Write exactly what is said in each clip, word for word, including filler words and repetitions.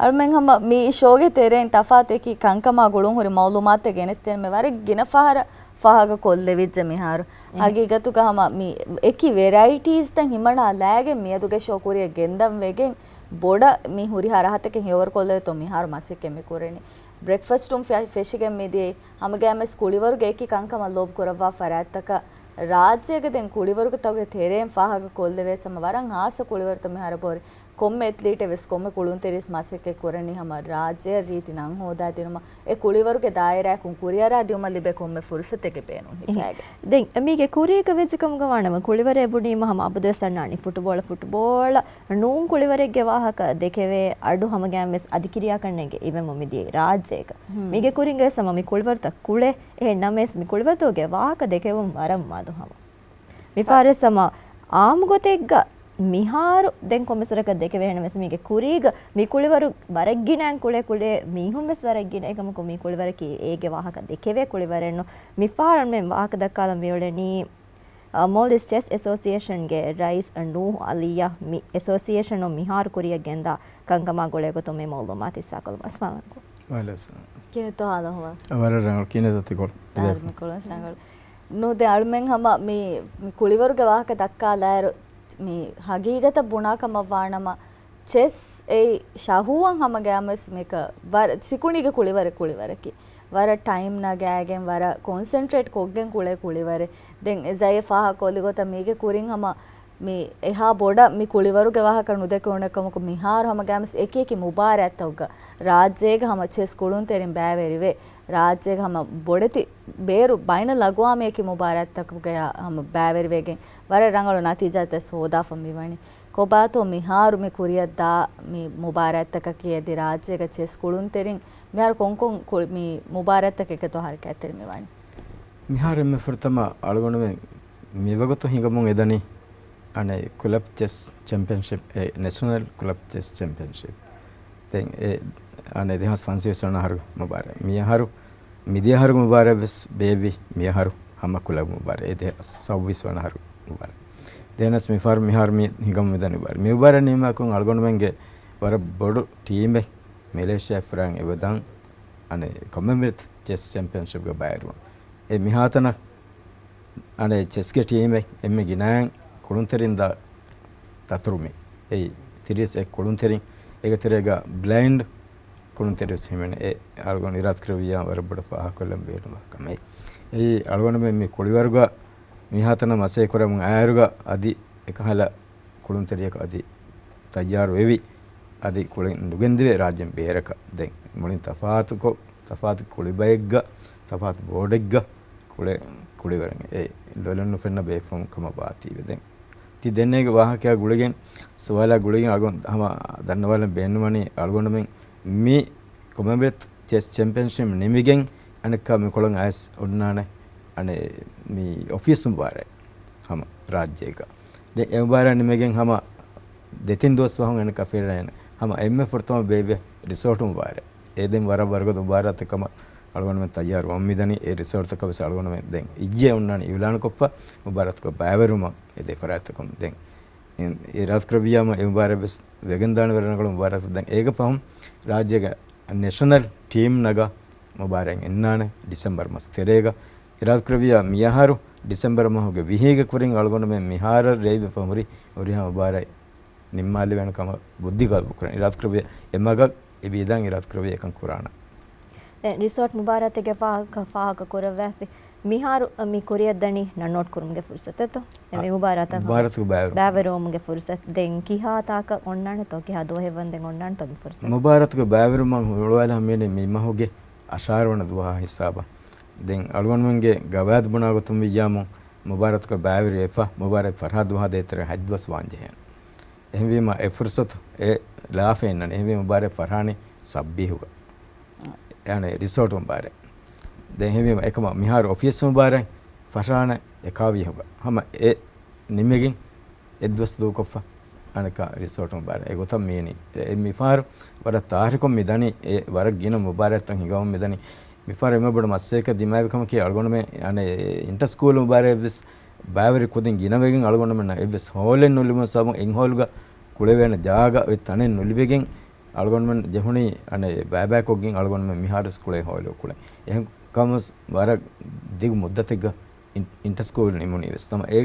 އަޅުމެން ހަމަ މި ޝޯގެ ތެރެއިން ތަފާތު އެކި ކަންކަމާ ގުޅުން ހުރި މައުލޫމާތެއް ގެނެސްދޭން މި ވަރަށް ގިނަ ފަހަރަށް ފާހަގަ ކޮށްލެވިއްޖެ މިހާރު. އެހެން. ހަގީގަތުގަ ހަމަ މި އެކި ވެރައިޓީސްތައް ހިމަނާލާގެން މިއަދުގެ ޝޯ ކުރިއަށް ގެންދަން ވެގެން ބޮޑަށް މި ހުރިހާ ރަހަތަކެއް ހެޔޮވަރު ކޮށްލެވޭތޯ މިހާރު މަސައްކަތް މި ކުރަނީ. ބްރެކްފަސްޓުން ފެ-، ފެށިގެން މިދިޔައީ ހަމަގައިމެސް ކުޅިވަރުގެ އެކި ކަންކަމަށް ލޯބި ކުރައްވާ ފަރާތްތަކަށް ރާއްޖޭގަ ދެން ކުޅިވަރުގެ ތަކުގެ ތެރޭން ފާހަގަ ކޮށްލެވޭސް ހަމަ ވަރަށް ހާއްސަ ކުޅިވަރުތައް މިހާރު ބޯރި. ކޮންމެ އެތްލީޓެއް ވެސް ކޮންމެ ކުޅުންތެރިސް މަސައްކަތް ކުރަނީ ހަމަ ރާއްޖެއަށް ރީތި ނަން ހޯދާ ދިނުމަށް، އެ ކުޅިވަރުގެ ދާއިރާއަކުން ކުރިއަރާ ދިއުމަށް ލިބޭ ކޮންމެ ފުރުސަތެއްގެ ބޭނުން ހިފާގެން. ދެން މީގެ ކުރީގަ ވެއްޖެ ކަމުގަ ވާނަމަ، ކުޅިވަރޭ ބުނީމަ ހަމަ އަބަދުވެސް އަންނާނީ ފުޓުބޯޅަ، ފުޓުބޯޅަ ނޫން ކުޅިވަރެއްގެ ވާހަކަ ދެކެވޭ އަޑު ހަމަގައިމެސް އަދި ކިރިޔާކަން ނޭނގެ އިވެން މިދިޔައީ ރާއްޖޭގަ. މީގެ ކުރިންގެ ސަމަ މި ކުޅިވަރުތައް ކުޅޭ، އެހެން ނަމަވެސް މި ކުޅިވަރުތަކުގެ ވާހަކަ ދެކެވުން ވަރަށް މަދު ހަމަ. މިފަހަރަށް ސަމަ އާއްމު ގޮތެއްގަ މިހާރު ދެން ކޮންމެސް ވަރަކަށް ދެކެވޭހެން ވެސް މީގެ ކުރީގަ މި ކުޅިވަރު ވަރަށް ގިނައިން ކުޅޭ ކުޅޭ މީހުން ވެސް ވަރަށް ގިނަ އެކަމަކު މި ކުޅިވަރަކީ އޭގެ ވާހަކަ ދެކެވޭ ކުޅިވަރެއްނު. މިފަހަރަށް މެން ވާހަކަ ދައްކާލަން މިއުޅެނީ، އަ، މޯލްޑިވްސް ޗެސް އެސޯސިއޭޝަންގެ ރައީސް ނޫހު އަލީއަށް މި އެސޯސިއޭޝަނުން މިހާރު ކުރިއަށް ގެންދާ ކަންކަމާ ގުޅޭ ގޮތުން މި މައުލޫމާތު ހިއްސާކޮށްލުމަށް. އައްސަލާމު ޢަލައިކުމް. ވަޢަލައިކުމް އައްސަލާމް. ކިހިނެއްތޯ ހާލު އަހުވާލު؟ ވަރަށް ރަނގަޅު. ކިހިނެއްތޯ ތިކޮޅު؟ އާ، މިކޮޅު ވެސް ރަނގަޅު. ނޫން ދެން އަޅުމެން ހަމަ މި، މި ކުޅިވަރުގެ ވާހަކަ ދައްކާލާއިރު، މި ހަގީގަތަށް ބުނާ ކަމަށް ވާނަމަ، ޗެސް އެއީ ޝަހުވަން ހަމަގައިމުވެސް މިކަ ވަރަށް ސިކުނޑީގެ ކުޅިވަރެއް ކުޅިވަރަކީ. ވަރަށް ޓައިމް ނަގާގެން، ވަރަށް ކޮންސެންޓްރޭޓް ކޮށްގެން ކުޅޭ ކުޅިވަރެއް. ދެން ޒައި ފާހަގަކޮށްލި ގޮތަށް މީގެ ކުރިން ހަމަ މި އެހާ ބޮޑަށް މި ކުޅިވަރުގެ ވާހަކަ ނުދެކެވުނެއްކަމަކު، މިހާރު ހަމަގައިމުވެސް އެކި އެކި މުބާރާތްތަކުގަ ރާއްޖޭގެ ހަމަ ޗެސް ކުޅުންތެރިން ބައިވެރިވެ، ރާއްޖޭގެ ހަމަ ބޮޑެތި ބޭރު ބައިނަލްއަގުވާމީ އެކި މުބާރާތްތަކުގަޔާ ހަމަ ބައިވެރިވެގެން ވަރަށް ރަނގަޅު ނަތީޖާތައް ހޯދާފަ މިވަނީ. ކޮބާތޯ މިހާރު މި ކުރިއަށްދާ މި މުބާރާތްތަކަކީ އަދި ރާއްޖޭގަ ޗެސް ކުޅުންތެރިން މިހާރު ކޮންކޮން ކުޅި-، މި މުބާރާތްތަކެއްގެތޯ ހަރަކާތްތެރި މިވަނީ؟ މިހާރު އެންމެ ފުރަތަމަ އަޅުގަނޑުމެން މިވަގުތު ހިނގަމުން އެދަނީ، އަނެއް ކްލަބް ޗެސް ޗެމްޕިއަންޝިޕް، އެ ނެޝަނަލް ކްލަބް ޗެސް ޗެމްޕިއަންޝިޕް. ދެން އެ، އަނެއް ދެހާސް ފަންސަވީސް ވަނަ އަހަރު މުބާރާތް. މިއަހަރު، މިދިޔަ އަހަރު މުބާރާތް ވެސް ބޭއްވި މިއަހަރު ހަމަ ކްލަބް މުބާރާތް. އެ ދެހާސް ސައުވީސް ވަނަ އަހަރު މުބާރާތް. ދެނަސް މިފަހަރު މިހާރު މި ހިނގަމުން މިދަނީ މުބާރާތް. މި މުބާރާތް ނިންމާކުން އަޅުގަނޑުމެންގެ ވަރަށް ބޮޑު ޓީމެއް މެލޭޝިއާ ފުރާން އެބަދާން އަނެއް ކޮމަންވެލްތް ޗެސް ޗެމްޕިއަންޝިޕްގެ ބައިވެރިވުން. އެ މިހާތަނަށް އަނެއް ޗެސްގެ ޓީމެއް އެންމެ ގިނައިން ކުޅުންތެރިން ދާ ދަތުރުމި. އެއީ ތިރީސް އެއް ކުޅުންތެރިން، އޭގެ ތެރޭގަ ބްލައިންޑް ކުޅުންތެރި ވެސް ހިމެނޭ. އެ އަޅުގަނޑު އިރާދަކުރެއްވިއްޔާ ވަރަށް ބޮޑަށް ފާހަގަކޮށްލަން ބޭނުންވާ ކަމެއް. އެއީ އަޅުގަނޑުމެން މި ކުޅިވަރުގަ މިހާތަނަށް މަސައްކަތް ކުރަމުން އައިއިރުގަ އަދި އެކަހަލަ ކުޅުންތެރިޔަކު އަދި ތައްޔާރު ވެވި، އަދި ކުޅެން ނުގެންދެވޭ ރާއްޖޭން ބޭރަކަށް. ދެން މުޅިން ތަފާތުކޮށް، ތަފާތު ކުޅިބައެއްގަ، ތަފާތު ބޯޑެއްގަ ކުޅެ-، ކުޅިވަރެން އެ ލޮލަށް ނުފެންނަ ބޭފުޅުން ކަމަށް ވާތީވެ. ދެން ތި ދެންނެވި ވާހަކައާ ގުޅިގެން، ސުވާލާ ގުޅިގެން އަޅުގަނޑު ހަމަ ދަންނަވާލަން ބޭނުންވަނީ އަޅުގަނޑުމެން މި ކޮމަންވެލްތް ޗެސް ޗެމްޕިއަންޝިޕް ނިމިގެން އަނެއްކާ މިކޮޅަށް އައިސް އޮންނާނެ އަނެއް މި އޮފީސް މުބާރާތް ހަމަ ރާއްޖޭގަ. ދެން އެ މުބާރާތް ނިމިގެން ހަމަ ދެތިން ދުވަސް ފަހުން އަނެއްކާ ފިރާނެ ހަމަ އެންމެ ފުރަތަމަ ބޭއްވި ރިސޯޓް މުބާރާތް. އެ ދެން ވަރަށް ވަރުގަދަ މުބާރާތެއް ކަމަށް އަޅުގަނޑުމެން ތައްޔާރު ވަމުން މިދަނީ. އެ ރިސޯޓްތަކަށް ވެސް އަޅުގަނޑުމެން ދެން އިއްޔެ އޮންނާނީ އިއުލާނުކޮށްފަ މުބާރާތުގެ ބައިވެރިވުމަށް އެ ދެ ފަރާތްތަކުން. ދެން އިރާދަކުރެއްވިއްޔާމު އެ މުބާރާތް ވެސް ވެގެންދާނެ ވަރަށް ރަނގަޅު މުބާރާތެއް. ދެން އޭގެ ފަހުން ރާއްޖޭގެ ނެޝަނަލް ޓީމް ނަގާ މުބާރާތް އިންނާނެ ޑިސެމްބަރު މަސް ތެރޭގަ. އިރާދަކުރެއްވިއްޔާ މިއަހަރު ޑިސެމްބަރު މަހުގެ ވިހީގެ ކުރިން އަޅުގަނޑުމެން މިހާރަށް ރޭވިފަ ހުރި ހުރިހާ މުބާރާތް ނިންމާލެވޭނެ ކަމަށް ބުއްދި ގަބޫލުކުރަން. އިރާދަކުރެއްވިއްޔާ އެ މަގަށް އެބަ އިދާން އިރާދަކުރެއްވިއްޔާ އެކަން ކުރާނަން. ދެން ރިސޯޓް މުބާރާތެއްގެ ފާހަގަ-، ފާހަގަކުރައްވާފި. މިހާރު މި ކުރިއަށްދަނީ ނަންނޯޓް ކުރުމުގެ ފުރުސަތެއްތޯ؟ އެ މި އަ، މުބާރާތަށް ހަމަ މުބާރާތުގެ ބައިވެރި-، ބައިވެރިވުމުގެ ފުރުސަތު. ދެން ކިހާ ތާކަށް އޮންނާނެތޯ؟ ކިހާ ދުވަހެއްވަންދެން އޮންނާނެތޯ މި ފުރުސަތު؟ މުބާރާތުގެ ބައިވެރިވުމަށް ހުޅުވާލާ ހަމައިނީ މި މަހުގެ އަށާރަ ވަނަ ދުވަހާ ހިސާބަށް. ދެން އަޅުގަނޑުމެންގެ ގަވާއިދު ބުނާ ގޮތުން ވިއްޔާމު، މުބާރާތުގެ ބައިވެރިވެފަ، މުބާރާތް ފަށާ ދުވަހާ ދޭތެރޭ ހަތް ދުވަސް ވާންޖެހޭނެ. އެހެންވީމަ އެ ފުރުސަތު އެ ލާފައިންނަނީ. އެހެންވީމަ މުބާރާތް ފަށާނީ ސައްބީހުގަ. އަނެއް ރިސޯޓް މުބާރާތް. ދެން އެހެންވީމަ އެކަމަ މިހާރު އޮފީސް މުބާރާތް ފަށާނެ އެކާވީހުގަ. ހަމަ އެ ނިމިގެން އެއްދުވަސް ދޫކޮށްފަ އަނެއްކާ ރިސޯޓް މުބާރާތް. އެގޮތަށް މީނީ. އެ މިފަހަރު ވަރަށް ތާރިކުން މިދަނީ، އެ ވަރަށް ގިނަ މުބާރާތްތައް ހިނގަމުން މިދަނީ. މިފަހަރު އެންމެ ބޮޑު މައްސަލައަކަށް ދިމާވި ކަމަކީ އަޅުގަނޑުމެން އަނެއް އިންޓަ ސްކޫލް މުބާރާތް ވެސް ބައިވެރި ކުދިން ގިނަވެގެން އަޅުގަނޑުމެންނަށް އެއްވެސް ހޯލެއް ނުލިބުނު ސަބަބުން އެއް ހޯލްގަ ކުޅެވޭނެ ޖާގަ އޮތް ތަނެއް ނުލިބިގެން އަޅުގަނޑުމެން ޖެހުނީ އަނެއް ބައިބައިކޮށްގެން އަޅުގަނޑުމެން މިހާރުވެސް ކުޅޭ ހޯއެޅު ކުޅެން. އެހެން ކަމަސް ވަރަށް ދިގު މުއްދަތެއްގަ އިން-، އިންޓަ ސްކޫލް ނިމުނީ ވެސް. ތަމަ އޭ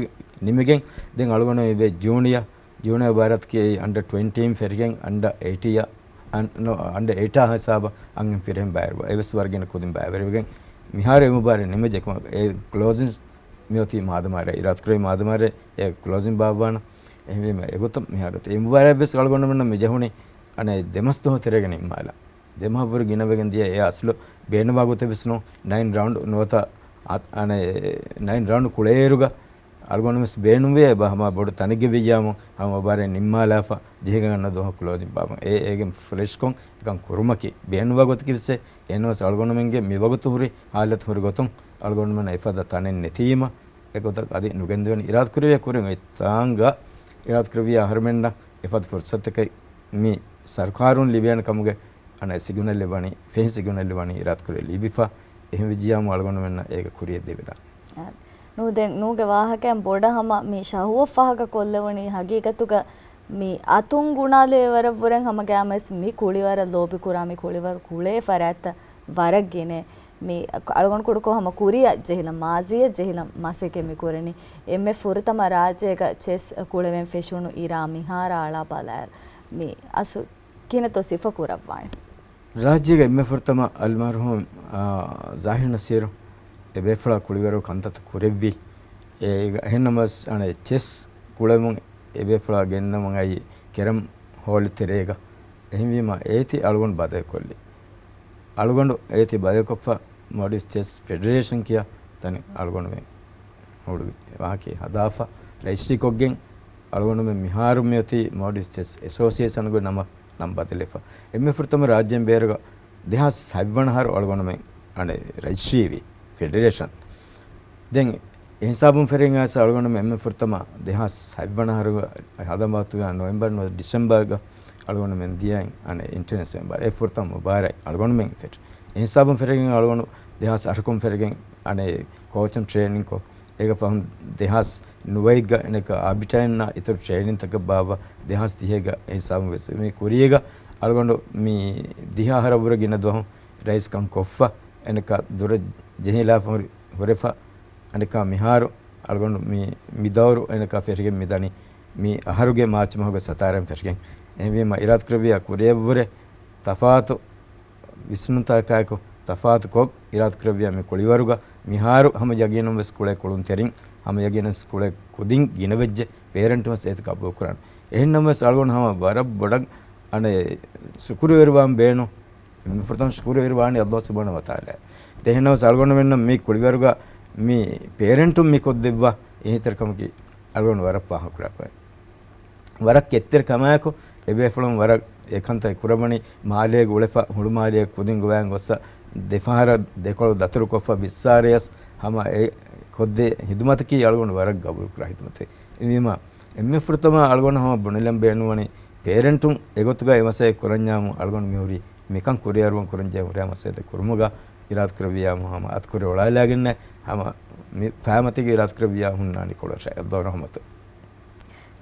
ނިމިގެން ދެން އަޅުގަނޑު އިބޭ ޖޫނިއަ، ޖޫނިއަ ވާރަތަކީ އަންޑަ ޓްވެންޓީން ފެށިގެން އަންޑަ އެއިޓީއަށް، އަން-، ނޯ، އަންޑަ އެއިޓާ ހިސާބަށް އަންހެން ފިރިހެން ބައިވެރިވާ. އެވެސް ވަރަށް ގިނަ ކުދިން ބައިވެރިވެގެން މިހާރު އެ މުބާރާތް ނިމިއްޖެ. އެ ކްލޯޒިން މިއޮތީ މާދަމާރޭ، އިރާދަކުރެއްވި މާދަމާރޭ އެ ކްލޯޒިން ބާއްވާނަން. އެހެންވީމަ އެގޮތަށް މިހާރު އޮތީ. އެ މުބާރާތް ވެސް އަޅުގަނޑުމެންނަށް މި ޖެހުނީ އަނެއް ދެމަސް ދުވަހު ތެރޭގަ ނިންމާލަން. ދެމަހަށްވުރެ ގިނަވެގެން ދިޔަ އެ އަސްލު ބޭނުންވާ ގޮތެއް ވެސް ނޫން. ނައިން ރައުންޑް ނުވަތަ އަ-، އަނެއް ނައިން ރައުންޑް ކުޅޭއިރުގަ އަޅުގަނޑު ވެސް ބޭނުންވޭ އެބަ ހަމަ ބޮޑު ތަނެއްގަ ވިއްޔާމު ހަމަ މުބާރާތް ނިންމާލާފަ ޖެހިގެން އަންނަ ދުވަހު ކްލޯޒިން ބާއްވަން. އެ އޭގެ ފުރެޝްކޮށް އެކަން ކުރުމަކީ ބޭނުންވާ ގޮތަކީ ވެސް އެ. އެހެންނަމަވެސް އަޅުގަނޑުމެންގެ މިވަގުތު ހުރި ހާލަތު ހުރި ގޮތުން އަޅުގަނޑުމެންނަށް އެފަދަ ތަނެއް ނެތީމަ އެގޮތަށް އަދި ނުގެންދެވޭނެ. އިރާދަކުރެއްވިޔާ ކުރިން އޮތް ތާނގަ އިރާދަކުރެއްވިޔާ އަހަރުމެންނަށް އެފަދަ ފުރުސަތަކަށް މި ސަރުކާރުން ލިބޭނެ ކަމުގެ އަނެއް ސިގުނަލެއް ވަނީ، ފެހި ސިގުނަލެއް ވަނީ އިރާދަކުރެއްވިޔާ ލިބިފަ. އެހެން ވެއްޖިއްޔާމު އަޅުގަނޑުމެންނަށް އޭގެ ކުރިޔަށް ދެވިދާނެ. އާ، ނޫ ދެން ނޫގެ ވާހަކައިން ބޮޑަށް ހަމަ މި ޝަހުވަ ފާހަގަ ކޮށްލެވުނީ ހަގީގަތުގަ މި އަތުން ގުނާލެވޭ ވަރަށް ވުރެން ހަމަ ގައިމުވެސް މި ކުޅިވަރަށް ލޯބިކުރާ މި ކުޅިވަރު ކުޅޭ ފަރާތްތައް ވަރަށް ގިނަ. މި އަޅުގަނޑު ކުޑަކޮށް ހަމަ ކުރިއަށް ޖެހިލަން، މާޒީއަށް ޖެހިލަން މަސައްކަތް މި ކުރަނީ. އެންމެ ފުރަތަމަ ރާއްޖޭގަ ޗެސް ކުޅެވެން ފެށުނު އިރާ މިހާރަށް އަޅާ ބަލާއިރު، މި އަސް ކިހިނެއްތޯ ސިފަ ކުރައްވާނެ؟ ރާއްޖޭގަ އެންމެ ފުރަތަމަ އަލްމަރްޙޫމް، އާ، ޒާހިރު ނަސީރު އެބޭފުޅާ ކުޅިވަރު ކަންތައްތައް ކުރެއްވި. އޭގަ އެހެންނަމަވެސް އަނެއް ޗެސް ކުޅެމުން އެބޭފުޅާ ގެންނަމުން އައީ ކެރަމް ހޯލް ތެރޭގަ. އެހެންވީމަ އޭތި އަޅުގަނޑު ބަދަލުކޮށްލި. އަޅުގަނޑު އޭތި ބަދަލުކޮށްފަ މޯލްޑިވްސް ޗެސް ފެޑެރޭޝަން ކިޔާ ތަނެއް އަޅުގަނޑުމެން ހުޅުވި. ވާހަކައެއް ހަދާފަ ރަޖިސްޓްރީ ކޮށްގެން އަޅުގަނޑުމެން މިހާރު މިއޮތީ މޯލްޑިވްސް ޗެސް އެސޯސިއޭޝަނުގެ ނަމަށް ނަން ބަދަލުވެފަ. އެންމެ ފުރަތަމަ ރާއްޖޭން ބޭރުގަ ދެހާސް ހަތްވަނަ އަހަރު އަޅުގަނޑުމެން އަނެއް ރަޖިސްޓްރީވި ފެޑެރޭޝަން. ދެން އެ ހިސާބުން ފެށިގެން އައިސް އަޅުގަނޑުމެން އެންމެ ފުރަތަމަ ދެހާސް ހަތްވަނަ އަހަރު ހަދަން ވާތުގަ ނޮވެމްބަރު ނުވަތަ ޑިސެމްބަރުގަ އަޅުގަނޑުމެން ދިޔައިން އަނެއް އިންޓަރނޭޝަނަލް މުބާރާތް. އެ ފުރަތަމަ މުބާރާތް އަޅުގަނޑުމެން ފެށި. އެ ހިސާބުން ފެށިގެން އަޅުގަނޑު ދެހާސް އަށަކުން ފެށިގެން އަނެއް ކޯޗުން ޓްރޭނިން ކޮށް، އޭގެ ފަހުން ދެހާސް ނުވައެއްގަ އަނެކަ އާބިޓައިންނާ އިތުރު ޓްރޭނިންތަކަށް ބާއްވާ ދެހާސް ދިހައެއްގަ އެ ހިސާބުން ވެސް މި ކުރީގަ އަޅުގަނޑު މި ދިހަ އަހަރަށްވުރެ ގިނަ ދުވަހު ރައީސްކަން ކޮށްފަ އަނެކަ ދުރަށް ޖެހިލާފަ ހުރި-، ހުރެފަ. އަނެކާ މިހާރު އަޅުގަނޑު މި، މި ދައުރު އަނެކާ ފެށިގެން މިދަނީ މި އަހަރުގެ މާޗް މަހުގެ ސަތާރައިން ފެށިގެން. އެހެންވީމަ އިރާދަކުރެއްވިޔާ ކުރިއަށްވުރެ ތަފާތު ވިސްނުންތަކާއެކު ތަފާތުކޮށް އިރާދަކުރެއްވިޔާ މި ކުޅިވަރުގަ މިހާރު ހަމަ ޔަގީނުން ވެސް ކުޅޭ ކުޅުންތެރިން، ހަމަ ޔަގީނުން ވެސް ކުޅޭ ކުދިން ގިނަވެއްޖެ، ޕޭރެންޓުން ވެސް އޭތި ގަބޫލުކުރާނެ. އެހެންނަމަވެސް އަޅުގަނޑު ހަމަ ވަރަށް ބޮޑަށް އަނެއް ޝުކުރުވެރިވާން ބޭނުން. މި ފުރަތަމަ ޝުކުރުވެރިވާނީ ﷲ ސުބްޙާނަހޫ ވަތަޢާލާ. އެހެންނަމަވެސް އަޅުގަނޑުމެންނަށް މި ކުޅިވަރުގަ މި ޕޭރެންޓުން މި ކޮށްދެއްވާ އެހީތެރިކަމަކީ އަޅުގަނޑު ވަރަށް ފާހަގަކުރާ ކަމެއް. ވަރަށް ކެތްތެރި ކަމާއެކު އެބޭފުޅުން ވަރަށް އެކަންތައް ކުރައްވަނީ މާލޭގަ އުޅެފަ ހުޅުމާލޭ ކުދިން ގޮވައިގެން ގޮއްސަ ދެފަހަރަށް ދެކޮޅު ދަތުރުކޮށްފަ ވިއްސާރިޔަސް ހަމަ އެ ކޮށްދޭ ހިދުމަތަކީ އަޅުގަނޑު ވަރަށް ގަބޫލުކުރާ ހިދުމަތެއް. އެހެންވީމަ އެންމެ ފުރަތަމަ އަޅުގަނޑު ހަމަ ބުނެލަން ބޭނުންވަނީ ޕޭރެންޓުން އެގޮތުގަ އެ މަސައްކަތް ކުރަންޏާމު އަޅުގަނޑު މިހުރީ މިކަން ކުރިއަރުވަން ކުރަންޖެހޭ ހުރިހާ މަސައްކަތެއް ކުރުމުގަ އިރާދަކުރެއްވިޔާމު ހަމަ އަތުކުރި އޮޅާލާގެންނެއް ހަމަ މި ފައިމަތީގަ އިރާދަކުރެއްވިޔާ ހުންނާނީ ކޮޅަށް އެއްދޯ ރަހުމަތު.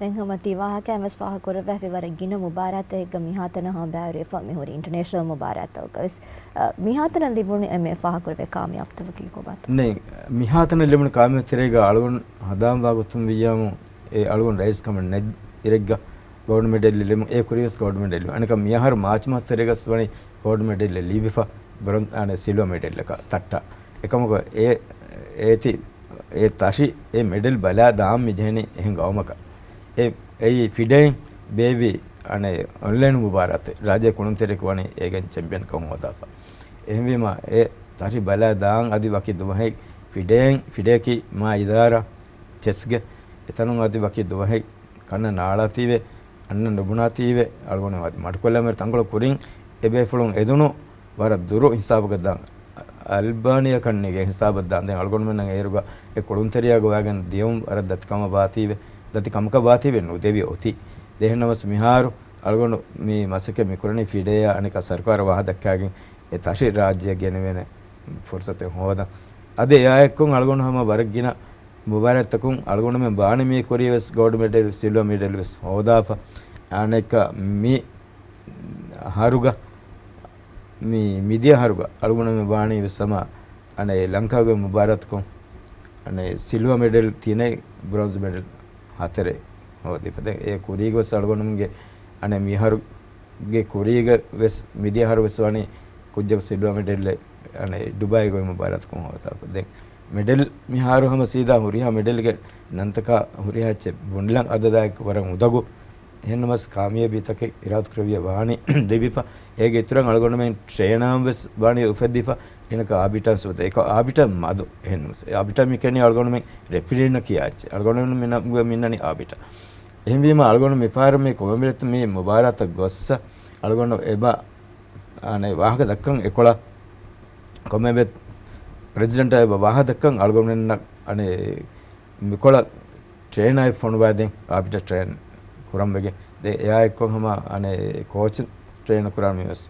ދެން ހަމަ ތި ވާހަކައިން ވެސް ފާހަގަކުރެއްވި ވަރަށް ގިނަ މުބާރާތެއްގަ މިހާތަނަށް ހަމަ ބައިވެރިވެފަ މިހުރި އިންޓަރނޭޝަނަލް މުބާރާތްތަކުގަ ވެސް، އަ، މިހާތަނަށް ލިބުނު އެންމެ ފާހަގަކުރެއްވި ކާމިޔާބުތަކަކީ ކޮބާތޯ؟ ނެ، މިހާތަނަށް ލިބުނު ކާމިޔާބު ތެރޭގަ އަޅުގަނޑު ހަނދާންވާ ގޮތުން ވިއްޔާމު އެ އަޅުގަނޑު ރައީސް ކަމެއް ނެތް އިރެއްގަ ގޯލްޑް މެޑަލް ލިބުނު، އެ ކުރިންވެސް ގޯލްޑް މެޑަލް ލިބުނު. އަނެކަ މިއަހަރު މާޗް މަހު ތެރޭގަސް ވަނީ ގޯލްޑް މެޑަލް ލިބިފަ ބްރޮން-، އަނެ ސިލްވަ މެޑަލްއަކަށް ތައްޓާ. އެކަމަކު އެ، އޭތި އެ ތަށި އެ މެޑަލް ބަލާ ދާން މި ޖެހެނީ އެހެން ގައުމަކަށް. އެ، އެއީ ފިޑޭން ބޭއްވި އަނެއް އޮންލައިން މުބާރާތެއް. ރާއްޖޭ ކުޅުންތެރިޔަކު ވަނީ އޭގެން ޗެމްޕިއަންކަން ހޯދާފަ. އެހެންވީމަ އެ ތަށި ބަލާ ދާން އަދި ވަކި ދުވަހެއް ފިޑޭން، ފިޑޭއަކީ މާ އިދާރާ ޗެސްގެ އެތަނުން އަދި ވަކި ދުވަހެއް ކަންނަ ނާޅާތީވެ، އަންނަ ނުބުނާތީވެ، އަޅުގަނޑު އަދި މަޑުކޮށްލަމެރި ތަންކޮޅު ކުރިން އެބޭފުޅުން އެދުނު ވަރަށް ދުރު ހިސާބަކަށް ދާން، އަ-، އަލްބާނިޔާ ކަންނޭނގެ ހިސާބަށް ދާން. ދެން އަޅުގަނޑުމެންނަށް އޭރުގަ އެ ކުޅުންތެރިޔާގަ ވައިގެން ދިޔުން ވަރަށް ދަތިކަމަށް ވާތީވެ، ދަތި ކަމަކަށް ވާތީވެ ނުދެވި އޮތީ. ދެހެންނަމަސް މިހާރު އަޅުގަނޑު މި މަސައްކަތް މި ކުރަނީ ފިޑޭއާ އަނެކާ ސަރުކާރަށް ވާހަ ދައްކާގެން އެ ތަށި ރާއްޖެއަށް ގެނެވޭނެ ފުރުސަތެއް ހޯދަން. އަދި އެއާއެއްކޮށް އަޅުގަނޑު ހަމަ ވަރަށް ގިނަ މުބާރާތްތަކުން އަޅުގަނޑުމެން ބާނީ މި ކުރީ ވެސް ގޯލްޑް މެޑަލް، ސިލްވަ މެޑަލް ވެސް ހޯދާފަ. އަނެކަ މި އަހަރުގަ މި މިދިޔަ އަހަރުގަ އަޅުގަނޑުމެން ވާނީ ވެސް ހަމަ އަނެއް ލަންކާގެ މުބާރާތަކުން އަނެއް ސިލްވަ މެޑަލް ތިނެއް، ބްރޮންޒް މެޑަލް ހަތަރެއް ހޯދިފަ. ދެން އެ ކުރީގަ ވެސް އަޅުގަނޑުމެންގެ އަނެއް މިހާރުގެ ކުރީގަ ވެސް މިދިޔަ އަހަރު ވެސް ވާނީ ކުއްޖަކު ސިލްވަ މެޑަލް އަނެއް ޑުބައިގެ މުބާރާތަކުން ހޯދާފަ. ދެން މެޑަލް މިހާރު ހަމަ ސީދާ ހުރިހާ މެޑަލްގެ ނަންތަކާ ހުރިހާ އެއްޗެއް ބޮނޑިލަން އަދަދާއެކު ވަރަށް އުނދަގޫ. އެހެންނަމަސް ކާމިޔާބީތަކެއް އިރާދަކުރެއްވިޔާ ވާނީ ލިބިފަ. އޭގެ އިތުރަށް އަޅުގަނޑުމެން ޓްރޭނާ ވެސް ވާނީ އުފެއްދިފަ. އޭނަކަށް އާބިޓާ ސުވަދަ. އެކަ އާބިޓާ މަދު. އެހެންނަމަސް އެ އާބިޓާ މި ކެނީ އަޅުގަނޑުމެން ރެފްރީންނަށް ކިޔާ އެއްޗެއް. އަޅުގަނޑުމެން މިނަ-، މިންނަނީ އާބިޓާ. އެހެންވީމަ އަޅުގަނޑު މިފަހަރު މި ކޮމެމޮރޭޓް މި މުބާރާތަށް ގޮއްސަ އަޅުގަނޑު އެބަ އަނެއް ވާހަކަ ދައްކަން އެކޮޅަށް ކޮމެބެ ޕްރެޒިޑެންޓާ އެބަ ވާހަކަ ދައްކަން އަޅުގަނޑުމެންނަށް އަނެއް މިކޮޅަށް ޓްރޭނާއެއް ފޮނުވާދޭން އާބިޓާ ޓްރޭން ކުރަން ވެގެން. ދެ އެއާ އެއްކޮށް ހަމަ އަނެއް ކޯޗު ޓްރޭން ކުރާން މިވެސް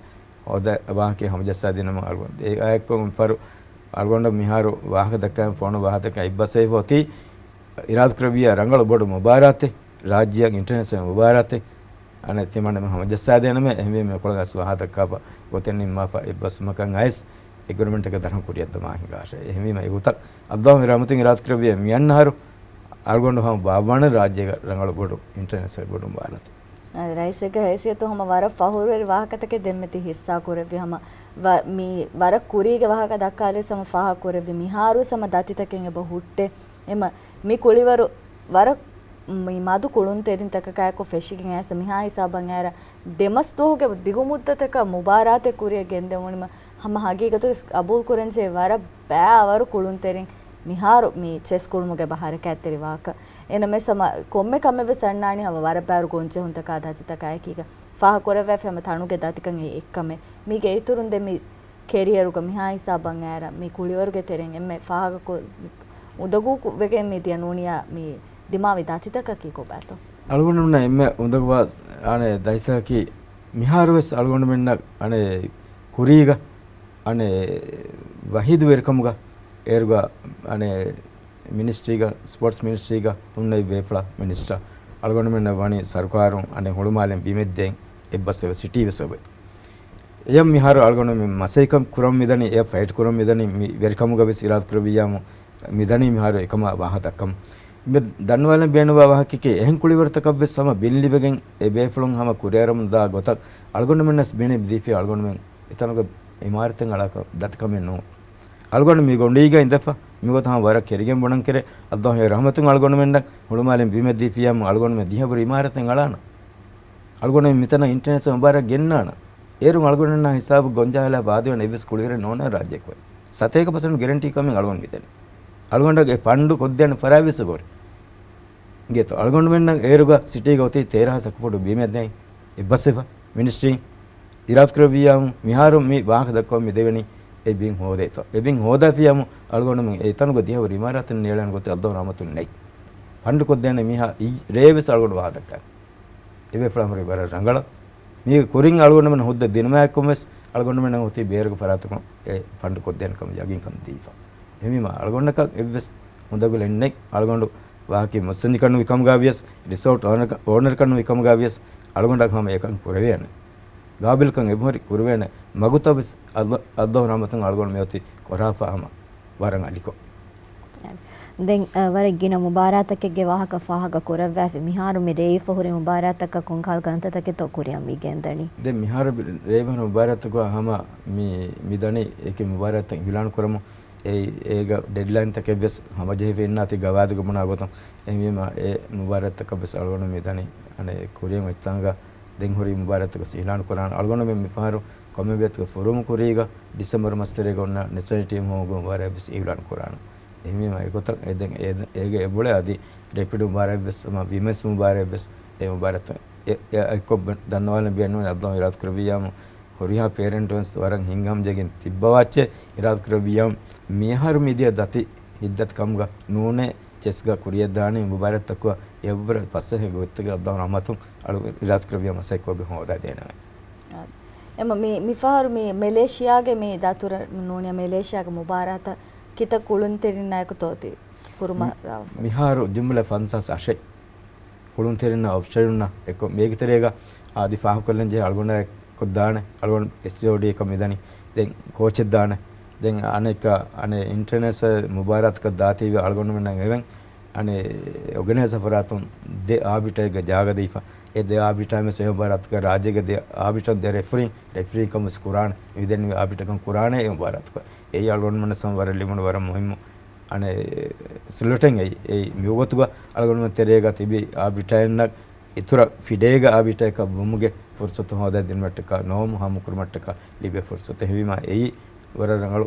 ހޯދަ ވާހަކަ ހަމަޖައްސާދިނަމަ އަޅުގަނޑު އެއާ އެއްކޮށް މިފަހަރު އަޅުގަނޑަށް މިހާރު ވާހަކަ ދައްކަން ފޮނު ވާހަކަ އެއްބަސްވެފަ އޮތީ އިރާދަކުރެއްވިޔާ ރަނގަޅު ބޮޑު މުބާރާތެއް، ރާއްޖެއަށް އިންޓަރނޭޝަނަލް މުބާރާތެއް، އަނެއް ތިމަންނަމެން ހަމަޖައްސާދޭނަމޭ، އެހެންވީމަ އެކޮޅަށް ވާހަކަ ދައްކާފަ ގޮތެއް ނިންމާފަ އެއްބަސްވުމަކަށް އައިސް އެގްރިމެންޓަކަށް ދަރަން ކުރިއަށްދަމާ ހިނގާށޭ. އެހެންވީމަ އެގޮތަށް އައްލާހު ރަޙްމަތުން އިރާދަކުރެއްވިޔާ މިއަންނަ އަހަރު އަޅުގަނޑު ހަމަ ބާއްވާނެ ރާއްޖޭގަ ރަނގަޅު ބޮޑު އިންޓަރނޭޝަނަލް ބޮޑު މުބާރާތެއް. އަދި ރައީސެއްގެ ހައިސިއްޔަތު ހަމަ ވަރަށް ފަހުރުވެރި ވާހަކަތަކެއް ދެންމެ ތި ހިއްސާ ކުރެއްވި ހަމަ ވަ-، މި ވަރަށް ކުރީގެ ވާހަކަ ދައްކާލިޔަސް ހަމަ ފާހަގަ ކުރެއްވި މިހާރުވެސް ހަމަ ދަތިތަކެއް އެބަ ހުއްޓޭ. އެމަ މި ކުޅިވަރު ވަރަށް މި މަދު ކުޅުންތެރިންތަކަކާއެކު ފެށިގެން އައިސް މިހާ ހިސާބަށް އައިރަށް ދެމަސް ދުވަހުގެ ދިގު މުއްދަތަކަށް މުބާރާތެއް ކުރިއަށް ގެންދެވުނީމަ ހަމަ ހަގީގަތުގަ ގަބޫލުކުރަންޖެހޭ ވަރަށް ބައިވަރު ކުޅުންތެރިން މިހާރު މި ޗެސް ކުޅުމުގެ އެބަ ހަރަކާތްތެރިވާކަށް. އެނަމެސް ހަމަ ކޮންމެ ކަމެއް ވެސް އަންނާނީ ހަމަ ވަރަށް ބައިވަރު ގޮންޖެހުންތަކާ ދަތިތަކާއެކީގަ ފާހަގަކުރެއްވިޔާ ހަމަ ތަނުގެ ދަތިކަން އެއީ އެއްކަމެއް. މީގެ އިތުރުން ދެން މި ކެރިއަރުގަ މިހާ ހިސާބަށް އައިރަށް މި ކުޅިވަރުގެ ތެރެއިން އެންމެ ފާހަގަކޮށް އުނދަގޫ ކު-، ވެގެން މި ދިޔަ ނޫނިޔާ މި ދިމާވި ދަތިތަކަކީ ކޮބާތޯ؟ އަޅުގަނޑުމެންނަށް އެންމެ އުނދަގޫވާ އަނެއް ދަތިތަކަކީ މިހާރުވެސް އަޅުގަނޑުމެންނަށް އަނެއް ކުރީގަ އަނެއް ވަހީދު ވެރިކަމުގަ އޭރުގަ އަނެއް މިނިސްޓްރީގަ، ސްޕޯޓްސް މިނިސްޓްރީގަ ހުންނެވި ބޭފުޅާ މިނިސްޓަރ އަޅުގަނޑުމެންނަށް ވަނީ ސަރުކާރުން އަނެއް ހުޅުމާލެން ބިމެއްދޭން އެއްބަސްވެ ސިޓީ ވެސް އޮވެ. އެޔަށް މިހާރު އަޅުގަނޑު މި މަސައްކަތް ކުރަން މިދަނީ، އެ ފައިޓް ކުރަން މިދަނީ، މި ވެރިކަމުގަ ވެސް އިރާދަކުރެއްވިއްޔާމު މިދަނީ މިހާރު އެކަމާ ވާހަކަ ދައްކަމު. މި ދަންނަވާލަން ބޭނުންވާ ވާހަކައެކޭ، އެހެން ކުޅިވަރުތަކަށް ވެސް ހަމަ ބިން ލިބިގެން އެ ބޭފުޅުން ހަމަ ކުރިއަރަމުން ދާ ގޮތަށް އަޅުގަނޑުމެންނަސް ބިނެއް ދީފި އަޅުގަނޑުމެން އެތަނުގަ އިމާރަތެއް އަޅާކަށް ދަތިކަމެއް ނޫން. އަޅުގަނޑު މި ގޮނޑީގަ އިނދެފަ، މިގޮތަށް ހަމަ ވަރަށް ކެރިގެން ބުނަން ކެރޭ، އައްލާހު ރަޙްމަތުން އަޅުގަނޑުމެންނަށް ހުޅުމާލެން ބިމެއް ދީފިޔާމު އަޅުގަނޑުމެން ދިހަވަރު އިމާރަތެއް އަޅާނަ. އަޅުގަނޑުމެން މިތަނަށް އިންޓަރނޭޝަނަލް މުބާރާތް ގެންނާނަ. އޭރުން އަޅުގަނޑުމެންނާ ހިސާބު ގޮންޖަހާލާ ބާދެވޭނެ އެއްވެސް ކުޅިވަރެއް ނޯންނާނެ ރާއްޖެއަކު. ސަތޭކަ ޕަސެންޓް ގެރެންޓީ ކަމެއް އަޅުގަނޑު މިދެނީ. އަޅުގަނޑަށް އެ ފަންޑު ކޮށްދޭނެ ފަރާތް ވެސް އެބަހުރި. އިނގޭތޯ އަޅުގަނޑުމެންނަށް އޭރުގަ ސިޓީގަ އޮތީ ތޭރަ ހާސް އަކުފުޓު ބިމެއް ދޭން އެއްބަސްވެފަ. މިނިސްޓްރީން އިރާދަކުރެއްވިއްޔާމު މިހާރު މި ވާހަކަ ދައްކަވަން މި ދެވެނީ އެ ބިން ހޯދޭތޯ. އެ ބިން ހޯދާފިޔާމު އަޅުގަނޑުމެން އެތަނުގަ ދިހަވަރު އިމާރާތެއް ނޭޅޭނެ ގޮތެއް އައްލާހު ރަޙްމަތުން ނެތް. ފަންޑު ކޮށްދޭނެ މީހާ އި-، ރޭވެސް އަޅުގަނޑު ވާހަކަ ދައްކާނެ. އެބޭފުޅާ ހުރީ ވަރަށް ރަނގަޅަށް. މީގެ ކުރިން އަޅުގަނޑުމެން ހުއްދަ ދިނުމާއެކު ވެސް އަޅުގަނޑުމެންނަށް އޮތީ ބޭރުގެ ފަރާތަކުން އެ ފަންޑު ކޮށްދޭނެ ކަމަށް ޔަގީންކަން ދީފަ. އެހެންވީމަ އަޅުގަނޑަކަށް އެއްވެސް އުނދަގުލެއް ނެތް. އަޅުގަނޑު ވާހަކަ މުއްސަނދިކަން ވިކަމުގަ ވިޔަސް، ރިސޯޓް އޯނަރ-، އޯނަރކަން ވިކަމުގަ ވިޔަސް، އަޅުގަނޑަށް ހަމަ އެކަން ކުރެވޭނެ. ގާބިލްކަން އެބަހުރި ކުރެވޭނެ. މަގުތައް ވެސް އައްލަ-، އައްލާހު ރަޙްމަތުން އަޅުގަނޑު މިއޮތީ ކޮރާފަ ހަމަ ވަރަށް އަލިކޮށް. ދެން، އަ، ވަރަށް ގިނަ މުބާރާތަކެއްގެ ވާހަކަ ފާހަގަ ކުރައްވާފި. މިހާރު މި ރޭވިފަ ހުރި މުބާރާތަކަށް ކޮންކަހަލަ ގަންތައްތަކެއްތޯ ކުރިއަށް މި ގެންދަނީ؟ ދެން މިހާރު ރޭވިފަ ހުރި މުބާރާތަކުގަ ހަމަ މި، މި ދަނީ އެކި މުބާރާތްތައް އިޢުލާން ކުރަމުން. އެ، އޭގަ ޑެޑްލައިންތަކެއް ވެސް ހަމަޖެހިފަ އިންނާތީ ގަވާއިދުގަ ބުނާ ގޮތުން. އެހެންވީމަ އެ މުބާރާތްތަކަށް ވެސް އަޅުގަނޑު މި ދަނީ އަނެއް ކުރިއަށް އޮތްތާނގަ ދެން ހުރި މުބާރާތްތަކަށް އިޢުލާން ކުރާނަން. އަޅުގަނޑުމެން މިފަހަރު ކޮމެވިއަތުގެ ފުރުމު ކުރީގަ ޑިސެމްބަރު މަސްތެރޭގަ އޮންނަ ނެޝަނަލް ޓީމް ހޮވުމުގެ މުބާރާތް ވެސް އިޢުލާން ކުރާނަން. އެހެންވީމަ އެގޮތަށް އެ ދެން އޭ-، އޭގެ އެބޮޅެ އަދި ރެޕިޑް މުބާރާތް ވެސް ހަމަ ވިމެންސް މުބާރާތް ވެސް އެ މުބާރާތް އެ-، އެ-، އެއްކޮށް ދަންނަވާލަން ބޭނުންވަނީ އައްލާހު އިރާދަކުރެއްވިއްޔާމު ހުރިހާ ޕޭރެންޓް ވެސް ވަރަށް ހިތްހަމަޖެހިގެން ތިއްބަވާއްޗޭ. އިރާދަކުރެއްވިއްޔާމު މިއަހަރު މިދިޔަ ދަތި ހިތްދަތި ކަމުގަ ނޫނޭ ޗެސްގަ ކުރިއަށްދާނީ މުބާރާތްތަކުގަ އެއްވަރަށް ފަސޭހަ ގޮތްތަކެއް އައްލާހު ރަޙްމަތުން އަޅު އިރާދަކުރެއްވިއްޔާ މަސައްކަތްކޮށްގެން ހޯދާދޭނަމޭ. އެމަ މި، މިފަހަރު މި މެލޭޝިޔާގެ މި ދަތުރަށް ނޫނީ މެލޭޝިޔާގެ މުބާރާތަށް ކިތައް ކުޅުންތެރިންނާއެކުތޯ ތި ފުރުމަށް މި-، ރާވަފަ؟ މިހާރު ޖުމްލަ ފަންސާސް އަށެއް ކުޅުންތެރިންނާ އޮފިޝަލުންނާ އެކޮށް މޭގެތެރޭގަ އަދި ފާހަގަކޮށްލަން ޖެހޭ އަޅުގަނޑާ ކޮށްދާނެ، އަޅުގަނޑު އެޗްއޯޑީ އަކަށް މިދަނީ. ދެން ކޯޗެއް ދާނެ. ދެން އަނެއްކާ، އަނެއް އިންޓަރނޭޝަނަލް މުބާރާތަކަށް ދާތީވެ އަޅުގަނޑުމެންނަށް އެވެން. އަނެއް އޯގަނައިޒް ފަރާތުން ދެ އާބިޓަރެއްގެ ޖާގަ ދީފަ. އެ ދެ އާބިޓަރުން ވެސް އެ މުބާރާތަކަށް ރާއްޖޭގެ ދެ އާބިޓަރުން ދެ ރެފްރީން، ރެފްރީކަން ވެސް ކުރާނެ. މިދެންނެވި އާބިޓަރުކަން ކުރާނެ އެ މުބާރާތަކަށް. އެއީ އަޅުގަނޑުމެންނަށް ވަރަށް ލިބުނު ވަރަށް މުހިއްމު އަނެއް ސުލޫޓެއް އެއީ. އެއީ މިވަގުތުގަ އަޅުގަނޑުމެން ތެރޭގަ ތިބި އާބިޓަރުންނަށް އިތުރަށް ފިޑޭގަ އާބިޓަރަކަށް ވުމުގެ ފުރުސަތު ހޯދައިދިނުމަށްޓަކާ، ނޯމު ހާމަކުރުމަށްޓަކާ ލިބޭ ފުރުސަތެއް. އެހެންވީމަ އެއީ ވަރަށް ރަނގަޅު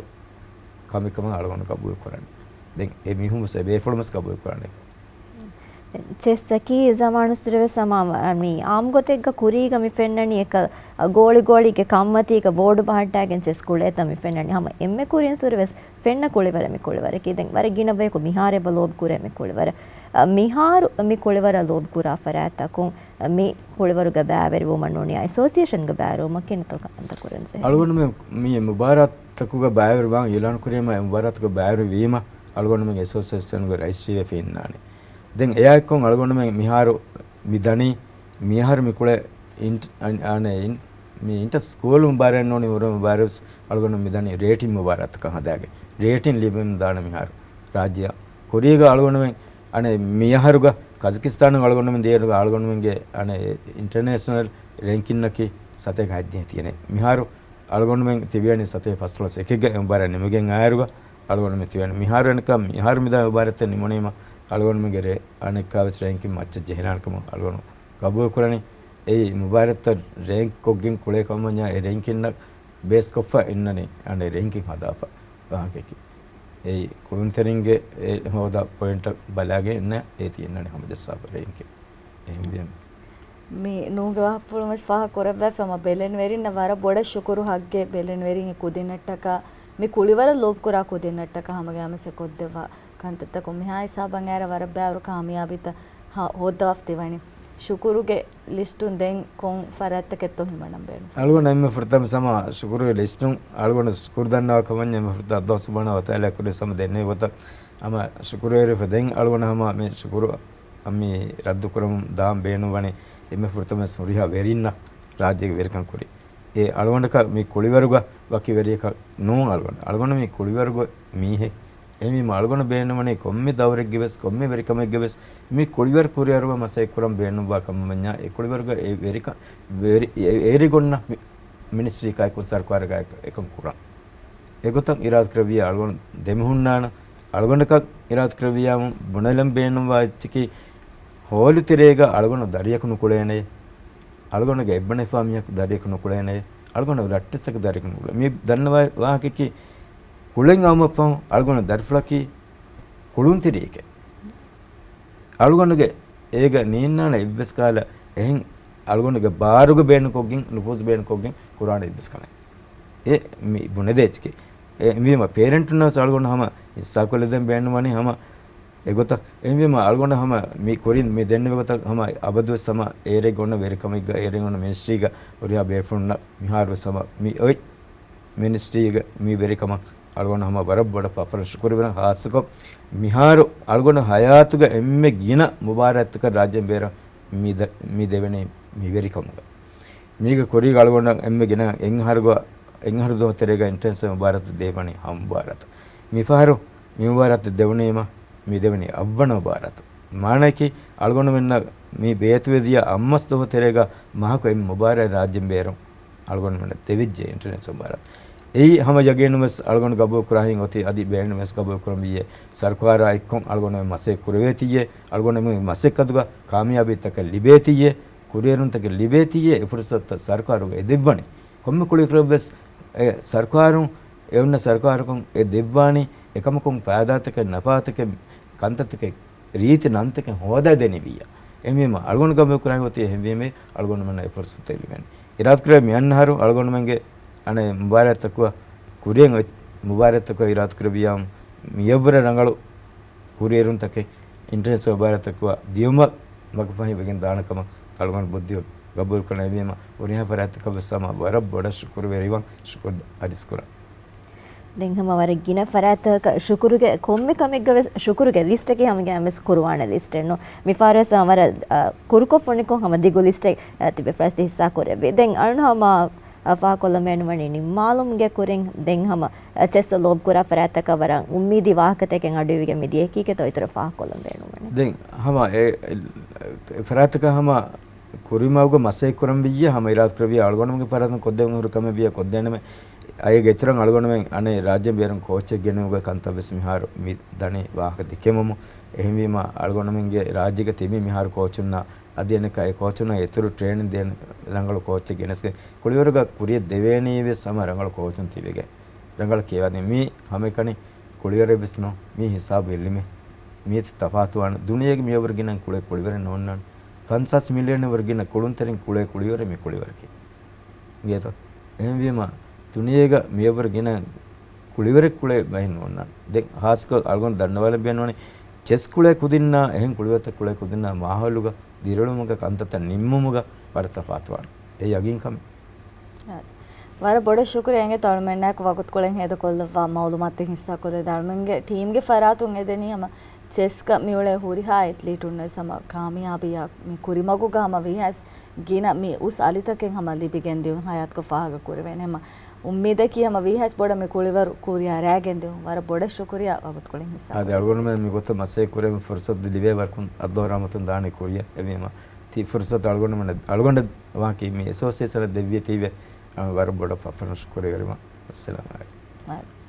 ކަމެއް ކަމަށް އަޅުގަނޑު ގަބޫލު ކުރަނީ. ދެން އެ މީހުން ވެސް އެ ބޭފުޅުން ވެސް ގަބޫލު ކުރަނީ. ޗެސްއަކީ ޒަމާނުއްސުރެ ވެސް ހަމަ މި އާއްމު ގޮތެއްގަ ކުރީގަ މި ފެންނަނީ އެކަ ގޯޅި ގޯޅީގެ ކަންމަތީގަ ބޯޑު ބަހައްޓާގެން ޗެސް ކުޅޭތަން މި ފެންނަނީ. ހަމަ އެންމެ ކުރިންސުރެ ވެސް ފެންނަ ކުޅިވަރެއް މި ކުޅިވަރަކީ. ދެން ވަރަށް ގިނަ ބަޔަކު މިހާރު އެބަ ލޯބި ކުރޭ މި ކުޅިވަރަށް. އަ، މިހާރު މި ކުޅިވަރަށް ލޯބި ކުރާ ފަރާތްތަކުން، އަ، މި ކުޅިވަރުގަ ބައިވެރިވުމަށް ނޫނީ އެސޯސިއޭޝަންގެ ބައިވެރިވުމަކީ ނުތަކަންތަ ކުރަންޖެހޭ. އަޅުގަނޑުމެން މި މުބާރާތްތަކުގަ ބައިވެރިވާން އިއުލާން ކުރީމަ، އެ މުބާރާތުގަ ބައިވެރިވީމަ، އަޅުގަނޑުމެން އެސޯސިއޭޝަންގެ ރައީސްވެފަ އިންނާނެ. ދެން އެއާއެއްކޮށް އަޅުގަނޑުމެން މިހާރު މި ދަނީ، މިހާރު މި ކުޅޭ އިންޓް-، އަން-، އަނެއް އިން-، މި އިންޓަ ސްކޫލް މުބާރާތް ނޫނީ އުރެ މުބާރާތް ވެސް އަޅުގަނޑު މި ދަނީ ރޭޓިން މުބާރާތަކަށް ހަދާގެން. ރޭޓިން ލިބެމުން ދާނެ މިހާރު ރާއްޖެއަށް. ކުރީގަ އަޅުގަނޑުމެން އަނެއް މިއަހަރުގަ ކަޒަކިސްތާނު އަޅުގަނޑުމެން ދިޔައިރުގަ އަޅުގަނޑުމެންގެ އަނެއް އިންޓަރނޭޝަނަލް ރޭންކިންއަކީ ސަތޭކަ ހަތްދިހަ ތިޔަނެ. މިހާރު އަޅުގަނޑުމެން ތިބިޔަނީ ސަތޭކަ ފަސްދޮޅަސް އެކެއްގަ އެ މުބާރާތް ނިމިގެން އާއިރުގަ އަޅުގަނޑުމެން ތިބިޔަނީ. މިހާރު އެންކަ މިހާރު މިދާ މުބާރާތްތައް ނިމުނީމަ އަޅުގަނޑުމެންގެ ރޭ-، އަނެއްކާވެސް ރޭންކިން މައްޗަށް ޖެހިލާނެ ކަމަށް އަޅުގަނޑު ގަބޫލު ކުރަނީ. އެއީ މުބާރާތްތައް ރޭންކް ކޮށްގެން ކުޅޭ ކަމަށް ވަންޏާ އެ ރޭންކިންއަށް ބޭސްކޮށްފަ އިންނަނީ އަނެއް ރޭންކިން ހަދާފަ ވާހަކައަކީ. އެއީ ކުޅުންތެރިންގެ އެ ހޯދާ ޕޮއިންޓަށް ބަލާގެން އިންނަ އޭތި އިންނަނީ ހަމަޖައްސާފަ ރޭންކިން. އެހެންވީމަ މި ނޫންގެ ވާހަކަފުޅުން ވެސް ފާހަގަ ކުރެއްވިއްޔާ ހަމަ ބެލެނިވެރިންނަށް ވަރަށް ބޮޑަށް ޝުކުރު ހައްގެ ބެލެނިވެރިން އެ ކުދިންނަށްޓަކާ މި ކުޅިވަރަށް ލޯބިކުރާ ކުދިންނަށްޓަކާ ހަމަގައިމުވެސް އެ ކޮށްދެއްވާ ކަންތައްތަކުން މިހާ ހިސާބަށް އައިރަށް ވަރަށް ބައިވަރު ކާމިޔާބީތައް ހޯއްދަވާފަ ތިވަނީ. ޝުކުރުގެ ލިސްޓުން ދެން ކޮން ފަރާތްތަކެއްތޯ ހިމަނަން ބޭނުން؟ އަޅުގަނޑު އެންމެ ފުރަތަމަ ސަމާ ޝުކުރުގެ ލިސްޓުން އަޅުގަނޑު ޝުކުރު ދަންނަވާ ކަމަށް އެންމެ ފުރަތަމަ ﷲ ސުބްޙާނަހޫ ވަތަޢާލާ ކުރި ސަމަ ދެންނެވި ގޮތަށް ހަމަ ޝުކުރުވެރިވެފަ. ދެން އަޅުގަނޑު ހަމަ މި ޝުކުރު މި ރައްދު ކުރަމުން ދާން ބޭނުން ވަނީ އެންމެ ފުރަތަމަ ހުރިހާ ވެރިންނަށް ރާއްޖޭގެ ވެރިކަން ކުރި. އެ އަޅުގަނޑަކަށް މި ކުޅިވަރުގަ ވަކި ވެރިޔަކަށް ނޫން އަޅުގަނޑު. އަޅުގަނޑު މި ކުޅިވަރުގެ މީހެއް. އެހެންވީމަ އަޅުގަނޑު ބޭނުންވަނީ ކޮންމެ ދައުރެއްގެ ވެސް، ކޮންމެ ވެރިކަމެއްގެ ވެސް މި ކުޅިވަރު ކުރިއަރުވާ މަސައްކަތް ކުރަން ބޭނުންވާ ކަމަށް ވަންޏާ، އެ ކުޅިވަރުގަ އެ ވެރިކަ-، ވެރި-، އެ-، އޭރި ގޮންނަ މި-، މިނިސްޓްރީއާއެކު ސަރުކާރުގައި އެކަން ކުރަން. އެގޮތަށް އިރާދަކުރެއްވިއްޔާ އަޅުގަނޑު ދެމިހުންނާނަން. އަޅުގަނޑަކަށް އިރާދަކުރެއްވިއްޔާ ބުނެލަން ބޭނުންވާ އެއްޗަކީ، ހޯލުތެރޭގަ އަޅުގަނޑު ދަރިޔަކު ނުކުޅޭނެ. އަޅުގަނޑުގެ އެއްބަނޑުފާ މީހަކު ދަރިޔަކު ނުކުޅޭނެ. އަޅުގަނޑު ރައްޓެއްސަކު ދަރިޔަކު ނުކުޅޭ. މި ދަންނަވާ ވާހަކައަކީ، ކުޅެން އައުމަށްފަހު އަޅުގަނޑު ދަރިފުޅަކީ ކުޅުންތެރިއެކޭ. އަޅުގަނޑުގެ އޭގަ ނީންނާނެ އެއްވެސް ކަހަލަ އެހެން އަޅުގަނޑުގެ ބާރުގަ ބޭނުންކޮށްގެން، ނުފޫޒު ބޭނުންކޮށްގެން ކުރާނެ އެއްވެސް ކަމެއް. އެ މި ބުނެދޭ އެއްޗެކޭ. އެ އެހެންވީމަ ޕޭރެންޓުންނަށް ވެސް އަޅުގަނޑު ހަމަ ހިއްސާކޮށްލަދޭން ބޭނުންވަނީ ހަމަ އެގޮތަށް. އެހެންވީމަ އަޅުގަނޑަށް ހަމަ މި ކުރިން މި ދެންނެވި ގޮތަށް ހަމަ އަބަދުވެސް ހަމަ އޭރެއް ގޮންނަ ވެރިކަމެއްގަ، އޭރެއް ގޮންނަ މިނިސްޓްރީގަ ހުރިހާ ބޭފުޅުންނަށް މިހާރުވެސް ހަމަ މި އޮތް މިނިސްޓްރީގެ މި ވެރިކަމަށް އަޅުގަނޑު ހަމަ ވަރަށް ބޮޑަށް ފަޚުރު ޝުކުރުވެރިން. ޚާއްޞަކޮށް މިހާރު އަޅުގަނޑު ހަޔާތުގަ އެންމެ ގިނަ މުބާރާތްތަކަށް ރާއްޖޭން ބޭރަށް މި ދެ-، މި ދެވެނީ މި ވެރިކަމުގަ. މީގެ ކުރީގަ އަޅުގަނޑަށް އެންމެ ގިނަ އެއްއަހަރުގަ، އެއްއަހަރު ދުވަހު ތެރޭގަ އިންޓަރނޭޝަނަލް މުބާރާތު ދޭ ވަނީ ހަ މުބާރާތު. މިފަހަރު މި މުބާރާތު ދެވުނީމަ މި ދެވެނީ އަށްވަނަ މުބާރާތު. މާނައަކީ، އަޅުގަނޑުމެންނަށް މި ބޭތުވެދިޔަ އަށްމަސް ދުވަހު ތެރޭގަ މަހަކު އެއް މުބާރާތް ރާއްޖޭން ބޭރުން އަޅުގަނޑުމެންނަށް ދެވިއްޖެ އިންޓަރނޭޝަނަލް މުބާރާތު. އެއީ ހަމަ ޔަގީނުން ވެސް އަޅުގަނޑު ގަބޫލު ކުރާހިތް އޮތީ އަދި ބޭނުން ވެސް ގަބޫލު ކުރަން ވިއްޔޭ. ސަރުކާރާ އެއްކޮށް އަޅުގަނޑުމެން މަސައްކަތް ކުރެވޭތިއްޔޭ. އަޅުގަނޑުމެން މަސައްކަތުގަ ކާމިޔާބީތަކެއް ލިބޭތިއްޔޭ. ކުރިއެރުންތަކެއް ލިބޭތިއްޔޭ. އެ ފުރުސަތުތައް ސަރުކާރުގަ އެ ދެއްވަނީ. ކޮންމެ ކުޅިކުޅެއްވެސް އެ ސަރުކާރުން، އެ އޮންނަ ސަރުކާރަކުން އެ ދެއްވާނީ އެކަމަކުން ފައިދާތަކެއް، ނަފާތަކެއް، ކަންތައްތަކެއް، ރީތި ނަންތަކެއް ހޯދައިދެނީވިއްޔާ. އެހެންވީމަ އަޅުގަނޑު ގަބޫލު ކުރާން އޮތީ އެހެންވީމަ އަޅުގަނޑުމެންނަށް އެ ފުރުސަތު ލިބެނީ. އިރާދަކުރޭ މިއަންނަހަރު އަޅުގަނޑުމެންގެ އަނެއް މުބާރާތްތަކުގަ ކުރިއަށް އޮތް މުބާރާތްތަކުގަ އިރާދަކުރެއްވިއްޔާ މިއަށްވުރެ ރަނގަޅު ކުރިއެރުންތަކެއް އިންޓަރނޭޝަނަލް މުބާރާތްތަކުގަ ދިޔުމަށް މަގުފަހި ވެގެން ދާނެ ކަމަށް އަޅުގަނޑު ބުއްދި ގަބޫލު ކުރަން. އެހެންވީމަ ހުރިހާ ފަރާތްތަކަށް ވެސް ހަމަ ވަރަށް ބޮޑަށް ޝުކުރުވެރިވަން ޝުކުރު އަރިސް ކުރަން. ދެން ހަމަ ވަރަށް ގިނަ ފަރާތަކަށް ޝުކުރުގެ ކޮންމެ ކަމެއްގަ ވެސް ޝުކުރުގެ ލިސްޓަކީ ހަމަ ގައިމުވެސް ކުރުވާނެ ލިސްޓެއް ނޫން. މިފަހަރުވެސް ވަރަށް، އަ، ކުރުކޮށް ފޮނިކޮށް ހަމަ ދިގު ލިސްޓެއް، އަ، ތިބެ ފަރާތް ހިއްސާ ކުރެއްވި. ދެން އަޅުން ހަމަ، އަ، ފާހަގަކޮށްލަން ބޭނުންވަނީ ނިންމާލުމުގެ ކުރިން. ދެން ހަމަ، އަ، ޗެސް ލޯބި ކުރާ ފަރާތަކަށް ވަރަށް އުއްމީދީ ވާހަކަތަކެއް އަޑުއިވިގެން މިދިޔައީކީކޭތޯ އިތުރަށް ފާހަގަކޮށްލަން ބޭނުންވަނީ. ދެން ހަމަ އެ، އެ ފަރާތަކަށް ހަމަ ކުރިމަގުގަ މަސައްކަތް ކުރަން ވިއްޔަ ހަމަ އިރާދަކުރެއްވިޔަ އަޅުގަނޑުމެންގެ ފަރާތުން ކޮށްދޭން ހުރި ކަމެއް ވިއްޔަ ކޮށްދޭނަމޭ. އައިގެ އިތުރަށް އަޅުގަނޑުމެން އަނެއް ރާއްޖޭން ބޭރުން ކޯޗެއް ގެނެވުމުގެ ކަންތައް ވެސް މިހާރު މި ދަނީ ވާހަކަ ދެކެމުމު. އެހެންވީމަ އަޅުގަނޑުމެންގެ ރާއްޖޭގަ ތިބި މިހާރު ކޯޗުންނާ އަދި އަނެއްކާ އެ ކޯޗުންނާ އިތުރު ޓްރޭނިން ދޭން ރަނގަޅު ކޯޗެއް ގެނެސްގެން ކުޅިވަރުގަ ކުރިއަށް ދެވޭނީ ވެސް ހަމަ ރަނގަޅު ކޯޗުން ތިބެގެން. ރަނގަޅަށް ކިޔަވާދޭން މީ ހަމައެކަނި ކުޅިވަރެއް ވެސް ނޫން. މީ ހިސާބު އެއްލިމެއް. މީތި ތަފާތުވާނެ. ދުނިޔޭގެ މިއަށްވުރެ ގިނަ ކުޅޭ ކުޅިވަރެއް ނޯންނާނެ. ފަންސާސް މިލިއަނަށް ވުރެ ގިނަ ކުޅުންތެރިން ކުޅޭ ކުޅިވަރެއް މި ކުޅިވަރަކީ. އިނގޭތޯ؟ އެހެންވީމަ، ދުނިޔޭގަ މިއަށްވުރެ ގިނަ ކުޅިވަރެއް ކުޅޭ ބައެއް ނޯންނާނެ. ދެން ހާސްކޮށް އަޅުގަނޑު ދަންނަވާލަން ބޭނުންވަނީ، ޗެސް ކުޅޭ ކުދިންނާ އެހެން ކުޅިވަރުތައް ކުޅޭ ކުދިންނާ މާހައުލުގަ ދިރިއުޅުމުގަ ކަންތައްތައް ނިންމުމުގަ ވަރަށް ތަފާތުވާނެ. އެ ޔަގީން ކަމެއް. ވަރަށް ބޮޑަށް ޝުކުރިއްޔާ އިނގޭތޯ އަޅުމެންނާއެކު ވަގުތުކޮޅެއް ހޭދަކޮށްލައްވާ މައުލޫމާތުތައް ހިއްސާކޮށްދޭން. އަޅުމެންގެ ޓީމްގެ ފަރާތުން އެދެނީ ހަމަ ޗެސްގަ މިއުޅޭ ހުރިހާ އެތްލީޓުންނަށް ހަމަ ކާމިޔާބީއަށް މި ކުރިމަގުގަ ހަމަ ވީހާވެސް ގިނަ މި އުސް އަލިތަކެއް ހަމަ ލިބިގެން ދިއުން ހަޔާތްކޮށް ފާހަގަ ކުރެވޭނެ. ހަމަ އުއްމީދަކީ ހަމަ ވީހާވެސް ބޮޑަށް މި ކުޅިވަރު ކުރިއަށް ރާގެން ދިއުން. ވަރަށް ބޮޑަށް ޝުކުރިއްޔާ ވަގުތުކޮޅެއް ހިއްސާ އާދެ، ކުރުން. އަޅުގަނޑުމެން މި ގޮތަށް މަސައްކަތް ކުރެވެން ފުރުސަތު ލިބޭ ވަރަކުން އައްލާހު ރަޙްމަތުން ދާނީ ކުރިއަށް. އެވީމަ ތި ފުރުސަތު އަޅުގަނޑުމެން، އަޅުގަނޑަށް ވާކީ މި އެސޯސިއޭޝަނަށް ދެއްވިއްޔާ ތިބެ، އަ، ވަރަށް ބޮޑަށް ފަފަނަށް ޝުކުރު ކުރެވޭނެ. އައްސަލާމު ޢަލައިކުމް.